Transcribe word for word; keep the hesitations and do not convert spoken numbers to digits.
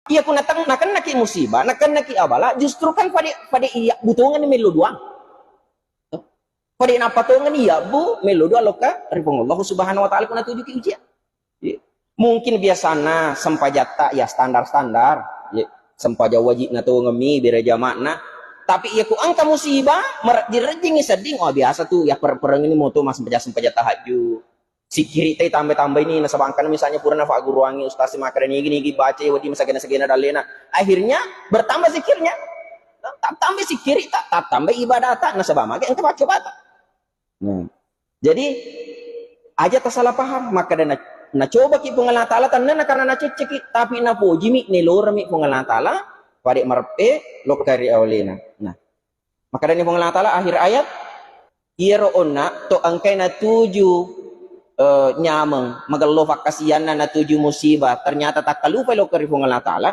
Iya ku nateng-, nakennaki musibah, nakennaki abala, justru kan pada, pada iya butongan mello doang. Pada nappa tongan iya bu mello doang lokka ri Puang Allah Subhanahu wa Ta'ala ku natujuki ujian. Iya. Mungkin biasana sempajatta ya standar-standar. Iya. Sempajang wajib na tongeng mi bere jama'na. Tapi iya ku engka musibah, merejjing-rejjingi sedding, oh biasa tu ya per-, pereng ini moto mas sempajang, sempajang tahajud. Sikkiri tai tambah-tambah ini, nasaba engkana misalnya pura nafagguruangi ustaz makkeda nigi-nigi baca ya wedding masagena-sagena dallena. Akhirnya bertambah zikirnya. Tak tambah sikkiri, tak, tak tambah ibadah tak, nasaba mage engka baca bata. Nah, jadi aja tasalah paham, makkeda na, nacobaki Puang Allah Ta'ala tennana karena nacecceki, tapi napojimi, neloremi Puang Allah Ta'ala, pada mareppe lokka ri aulena. Nah, makkedani Puang Allah Ta'ala akhir ayat, iyaro onna to engkai natuju, eh, nyameng, magello fakkasianna natuju musibah, ternyata takkalupai lokka ri Puang Allah Ta'ala,